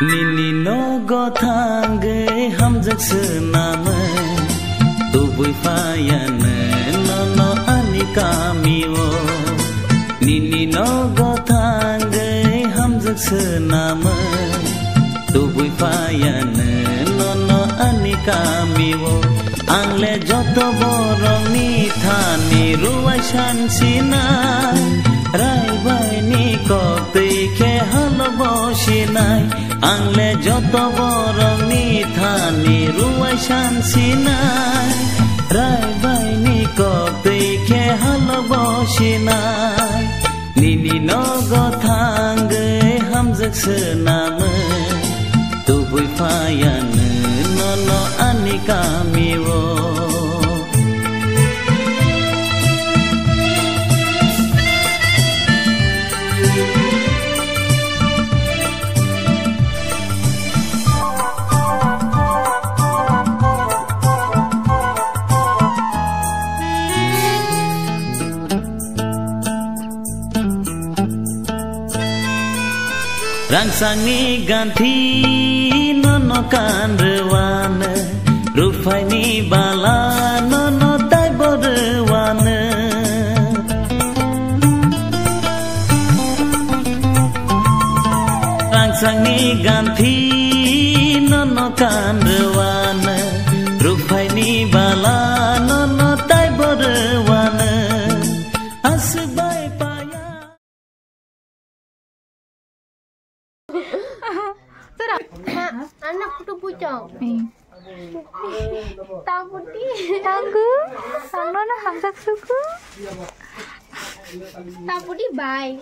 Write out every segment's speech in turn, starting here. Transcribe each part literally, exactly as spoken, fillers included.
Nini nogo thangwi hamjak swnamwi, tubui phaiyanw nono ani kamio. Nini nogo thangwi hamjak swnamwi, tubui phaiyanw nono ani kamio. Angle joto borokni thani ruwai sansinai, raibaini koktwi khe halobo sinai. Angle joto borokni thani ruwai sansinai, raibaini koktwi khe halobo sinai. Nini nogo thangwi hamjak swnamwi, tubui phaiyanw nono ani kamio. Rangsangni ganthi nono kanrwano, ruphaini bala nono taibo rwano. Rangsangni ganthi nono kanrwano, ruphaini bala nono taibo rwano. Aswk bai paya. Tora, ha, anak kutu pucong. Eh. Taputi. Tanggu, tangno na hamjak suku. Taputi bai.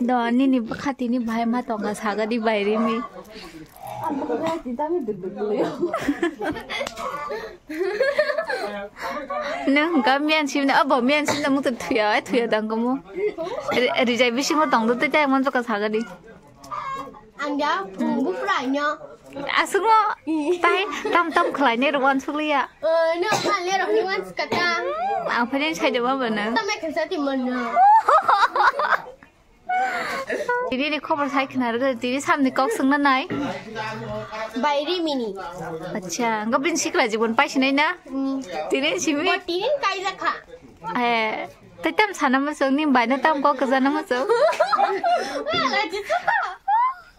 Do, nini bwkha tini bai ma tonga saga di bai rimi. Nung hwnkha miyan simna, abo miyan simna mukti thuya, ai thuya dang komo. Ri-, rijai bisingo tongdo tei tai mon joka sagadi. Ang ya, bufra nya. Aswkno, tai tam tam khlainai rok wansukliya. Eh, no, khlainai rok ni wanskata. Ang phai nai saida ma bana. Tamai khaisa ti mon no. Tini ni khobor sai khna rwgwi tini samni kok swngna nai. Bai rimini. Acha, ngo bini sikla jibon paisinai na? Hmm. Tini simi? Bo tini kaijak kha. Eh, tei tam sana muchung, ni bai no tam kok kwjana muchung. Laji suka.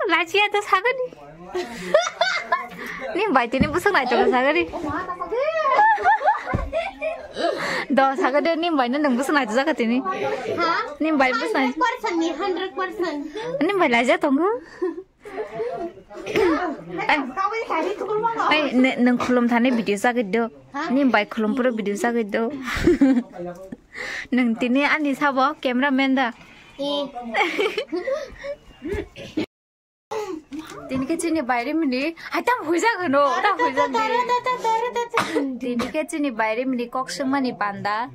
Laji ya to sagani. Ni bai tini bwswk naithok kha sagari. Do sagade ni bai no nung bwswk naithok jakha tini. Ha? Ni bai bwswk nai-, hundred percent ni, hundred percent. Ni bai laija tongo. Ai, ai, ne-, nung khulum thani video sagwi do. Ha? Ni bai khulum puro video sagwi do. Nung tini ani sabo cameraman da. Eh. Tini khe chini bai rimini, hai tam huijak hwno, tam huijak di. Tini khe chini bai rimini kok swngmani panda.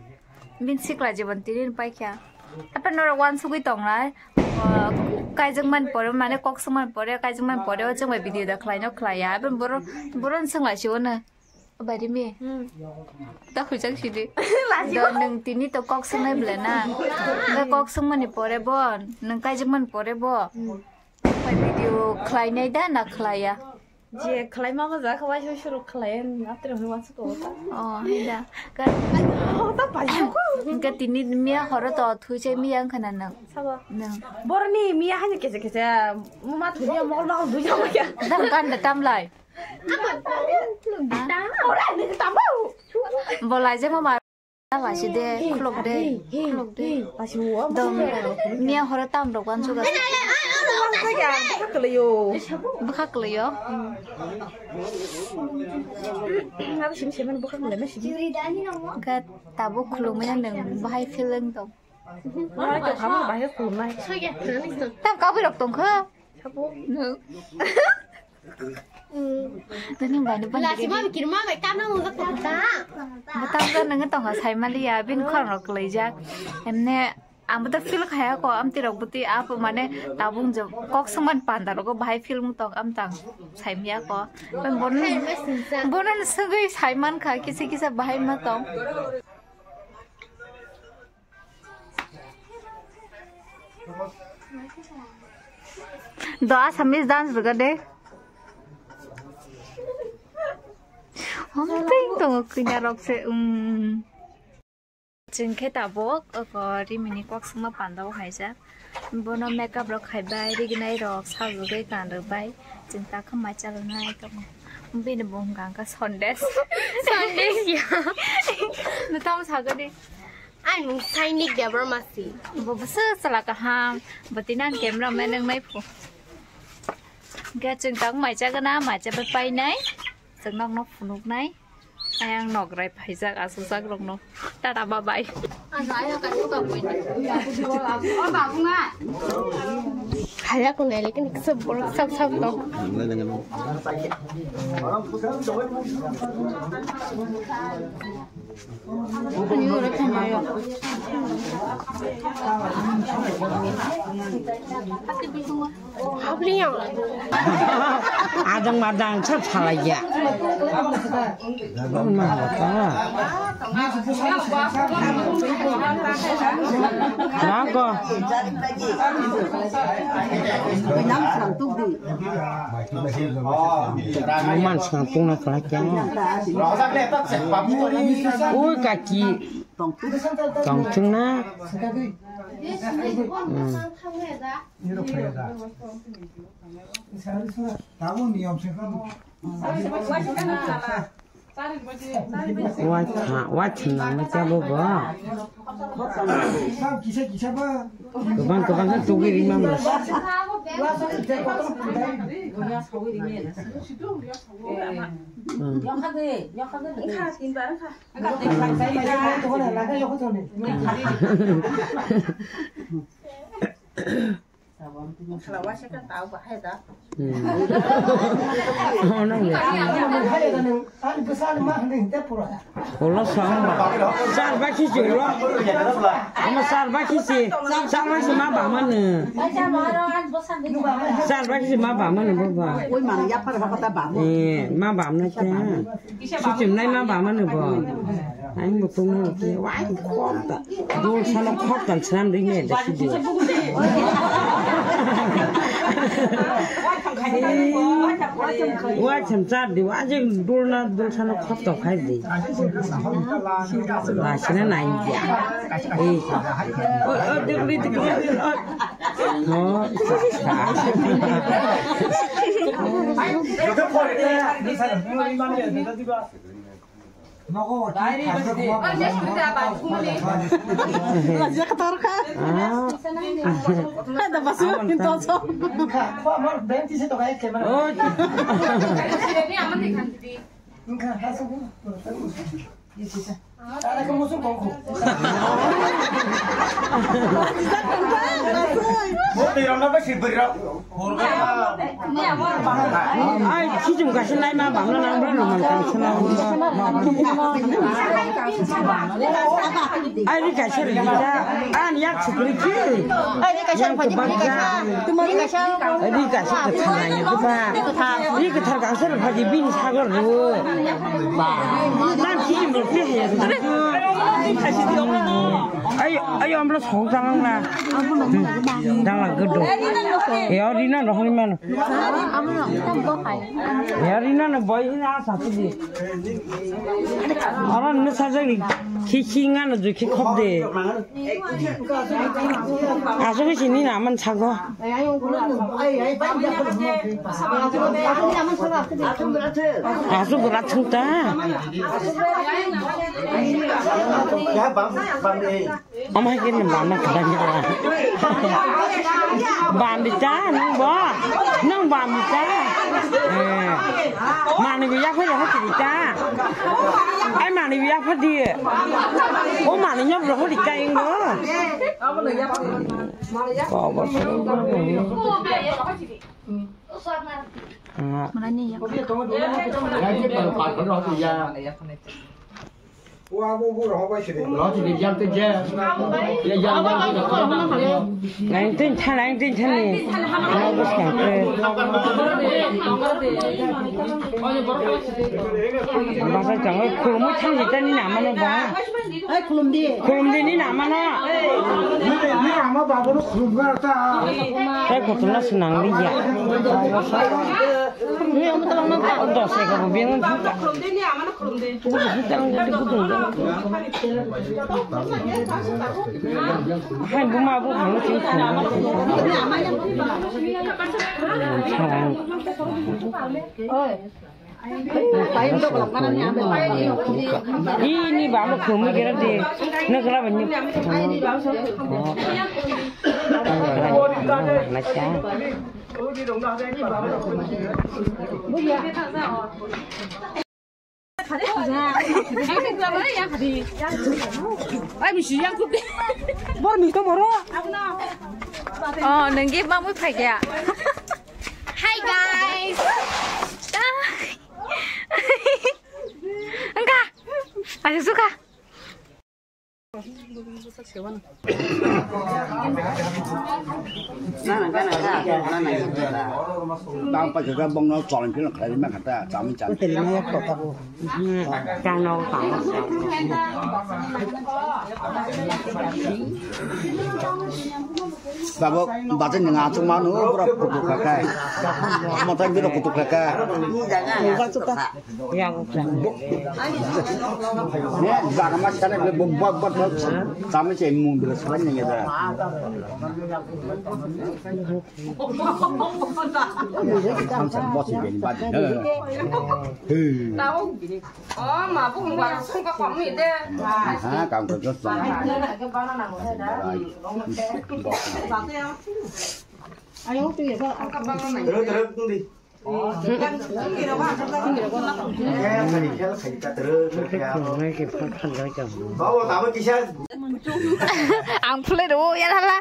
Bini sikla jibon tini paikha. Apa norok wansugwi tongnai. Ah, kaijak mani pore, mane kok swngmani pore, kaijak mani pore, o chwng bai video da khlaino khlaiya. Apa boro, boro swnglaisio no. Bai rimi. Hmm. Ta huijak sidi. Lajigo. Do nung tini to kok swngnai bwle na. Nung kok swngmani pore bo, nung kaijak mani pore bo. Hmm. Bai video khlainai da na khlaiya? Je khlai ma ma ja kha, waisa waisa rok khlai, atri hwnwi wansuk o ta. Oh, hai da. Ka- Oh, ta pai ko. Ka tini miya horo to thui chai miya wngkha na nung? Sabo. Nung. Boroni miya hani kese kese, ma thuni mol ma dui jama kya. Dam kan da tam lai. Bo laijak ma ba. Lachi de, khulok de, khulok de. Dom, miya horo tam rok wansuk. Bwkha kwlwio. Khe tabuk khulumwi nang bahai feeling tong. Tam kabwi rok tongkha. Sabo. Nwng. Tini bai ni bwswk Lasi ma bikir ma bai kana mo ta. Bwtang ta nang tong ha sai mali ya bin khorang rok kwlai jak. Emne ang bwtang feel khaya ko amti rok bwtwi apo mane tabung je kok swngman panda rogo bahai feel mung tong am tang sai miya ko. Bono bono swgwi sai man kha kisa kisa bahai ma tong. Do Assamese dance rwgade. Hom teng tongo kina rok se, um. Chwng khe tabuk oko rimini kok songma panda o kaisa. Bono makeup rok khaibai, rignai rok sajagwi kanrwbai. Chwng takha mai chalonai tongo. Bini bo hwnkha hwnkha Sandesh. Sandesh ya. Nwtamo sagadi. Ai mung Sainik Debbarma si. Bo bwswk chwla kaham. Bo tini ang camera man wngnai phu. Hwnkhe chwng tabuk mai chagana, mai chabai painai. Chwng nokno phunuknai. Ayang nokrai phaijak, achukjak rokno. Tata, bye bye. Khaya kunai lekin kisa borok sak sak tong. Adang madang sa phalaiya. Nako. Numan sang tungna phalaiya. Ui kaki. Tongthung na. Hmm. Waitham, waitham nang ma tebo bo. Kwbang kwbang khe tugwi rima mo. Hmm. Ulo song ba. Sar ba khi si ulo. Ama sar ba khi si. Sar ba khi ma ba manu. Sar ba khi si ma ba manu baba. Oi man ya par ha kata ba. Eh, ma ba manu te. Sichum nai ma ba manu bo. Ang bo tong nai ke. Wai khop ta. Dol sano khop tan sram ring ne da si de. Wai cham char de. Wai je dol na dol sano khop to khai de. Ba sina nai dia. Eh. O, o, de gri de gri. No. Ai, khichum kaisa naima bangno nang bwrano man kaisa nang. Ai, ri kaisa ri da. An yak sukri ki. Ai, ri kaisa ri kaisa. Tumari kaisa. Ri kaisa ka thana ya ba. Ri ka thar kaisa ri phaji bini sagor ru. Ba. Nan khichum ri ki ya. Ayo, ayo, ambla sok jangang na. Jangang gedo. Ya, rina no honi man. Ya, rina no boy hina sa tu di. Aran ne sajang ni. Khi khi nga no ju khi khop de. Aso bi sini na man sago. Aso berat thung ta. Omo hai khe nwng bamna kwbangya. Bamdi ta nwng bo? Nwng bamdi ta? Eh. Manwi bo yaphar rok hochidi ta? Ai manwi bo yaphar di. O manwi nyob rok hodi ka ingo. Kobo se. Nga. Manani ya. Nineteen tha, nineteen tha ni. Ano bwskango khe. Basa chwng khulumwi thang si ta nini amano ba. Ai, khulumdi. Khulumdi nini amano. Nini, nini ama babono khulumkha ta. Tei khotona swnang liya. Dos eka bo beng thang ka. Hai buma bo khang thang. Ini ba mo khum ni kira de. Nagla ba ni. Na cha. Bor mi to moro. Oh, nengge mamui phaikya. Hi guys. Engka. Ayo suka. Tang pa jaga bongno chol phil khlai ma khata cham cham. Tang no tang. Babu, baca nang achuk manu pura kutuk khakai. Mata biro kutuk khakai. Yang. Ne, jaga mas kana be bot bot bot. Sama cai mung bila sepan yang ada. Samsa bos ini badi. Hei. Oh, ma bu ngwa sung ka pam ni de. Ha, kam ko jos. Ayo tu ya ba. Terus terus tu di. Ang phulai do ya hala.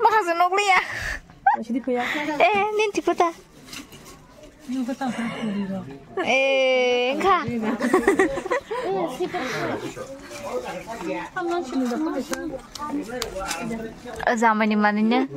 Makasih nukliya. Eh, nin tipu ta. Eh, engkha. Jamaini manine.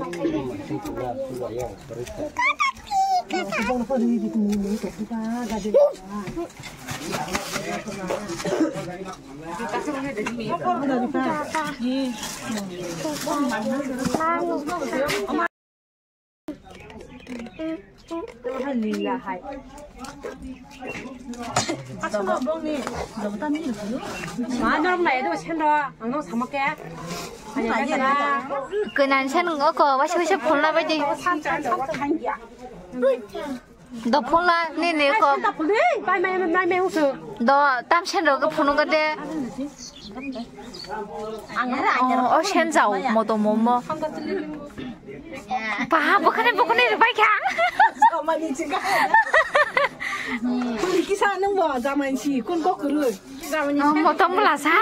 Kainan sen oko waisa waisa phulna bai di. Do phulna nini oko. Do tam sen rok phunu ka de. Oh, oh, sen jao, moto momo. Ba, bukhane, bukhane, bai kha. Kisa nang bo, jamai si, kun kok kurui. Oh, moto mula sa.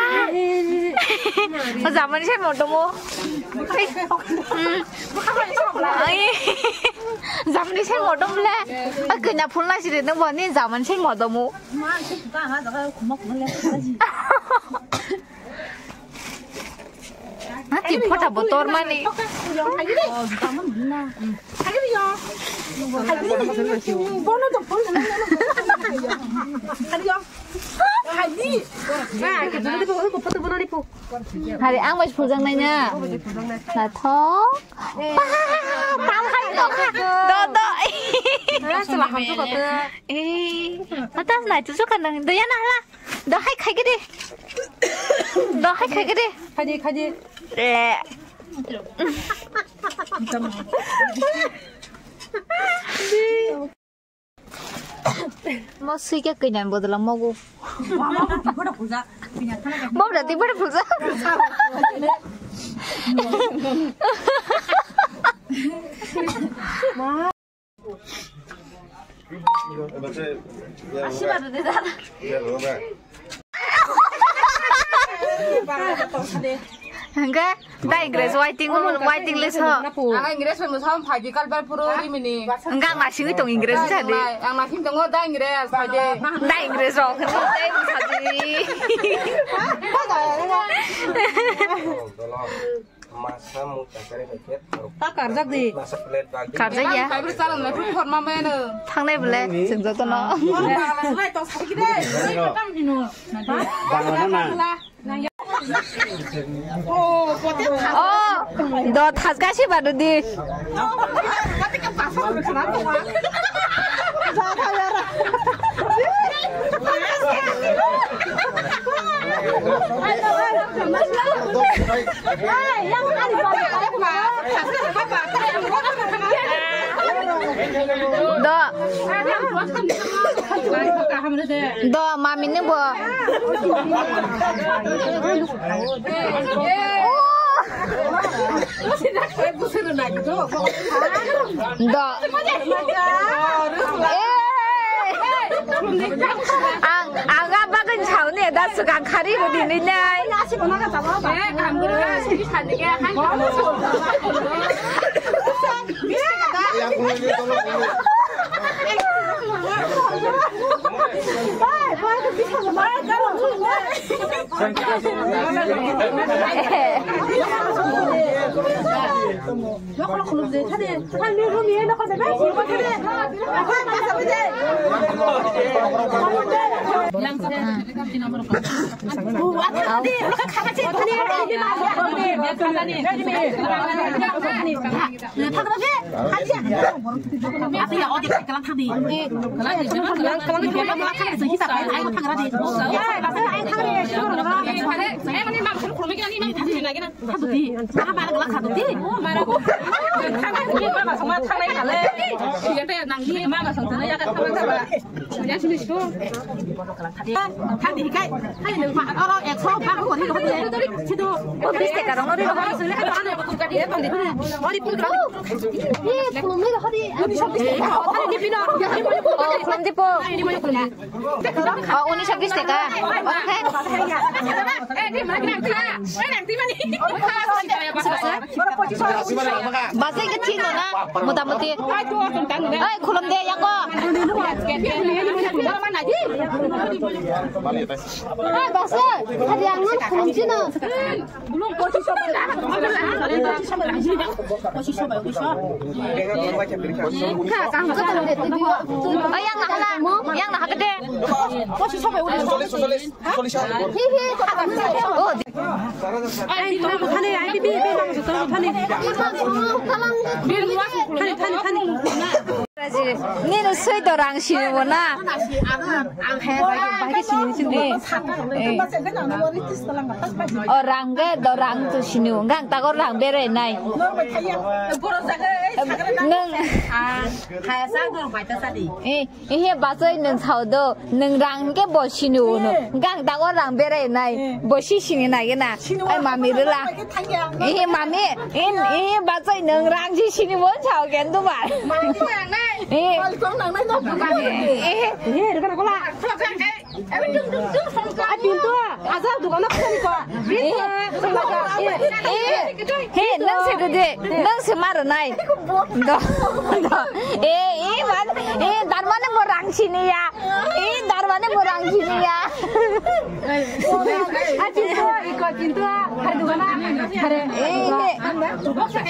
Oh, jamani se moto mo. Hmm. Ai. Jamani se moto mule. Kena phulna siri nang bo ni jamani se moto mo. Hati phota bo tor mani. Hari ang bai phujang nai na. Naithok. Tam hai to kha. Do do. Eh, atas nai tu suka nang. Do ya na hala. Do hai khai gede. Do hai khai gede. Khai di, khai di. Le. Mo sui khe kainan bodol mogo. Mo bra di bra puja. Hingke da Ingres waiting, waiting list ho. Ang Ingres bai mwsam phaidi kalbar phuru rimini. Hingke ang nasingwi tong Ingres sa di. Ang nasing tongo da Ingres phaidi. Da Ingres rok hwnwi tei bwsajili. Masa muta kare paket. Ta karjak di. Masa plate bag di. Karjak ya. Ang kaibrwi chalan lai phuru phorma mano. Thangnai bole, chwng jotono. Bangla na? Oh, do thasga si badu di. Do. Do, mami ni bo. Do. Eh. Ang, ang a bagwi sauni da swkang khari rw di nai. Oh, unis habis teka. Basi kecil na, muda muti. Oi, khulum de ya ko. Oi, basi, hari yang mana khulum sih na? Oi, yang nak lah, yang nak gede. Oh, Thani, thani, thani. Nini soi dorang sini bo na. Eh, eh. O rang ge dorang tu sini bo. Ngang tago rang berai nai. Nung. Eh. Ihe bachai nwng sao do, nwng rang hwnkhe bo sini uno. Hwnkhe ang dago rang berai nai, bo si sini nai gena. Ai mami rwla. Ihe mami, ihe bachai nwng rang si sini bo sao gen dubar. Ihe. Ihe. A, pintu, aja dukan na khani ko. Pintu, eh, eh, eh, nang se gede, nang se mar nai. Do, do. Eh, eh, man, eh, darmane mo rang sini ya. Eh, darmane mo rang sini ya. A, pintu, iko, pintu, hari dukan na, hari. Eh, eh.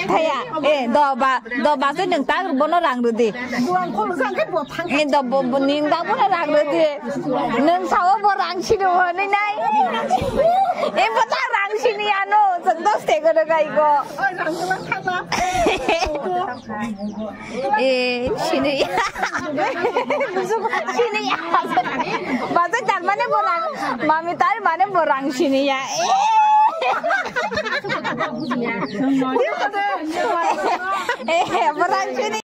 Thaya, eh, do ba. Do bachai nwng tak bono rang rwdi. Buang kholo jang khe bo thang. Eh, do bo, bo nwng tak bono rang rwdi. Nwng sao bo rang sini hwnwi nai. Eh, bo tak rang sini ano, chwng dos teka rwgai go. Oi, rang rwlang thangma. Eh, sini. Sini ya. Bachai tar mane bo rang, mami tar mane bo rang sini ya. Eh. Eh, bo rang sini.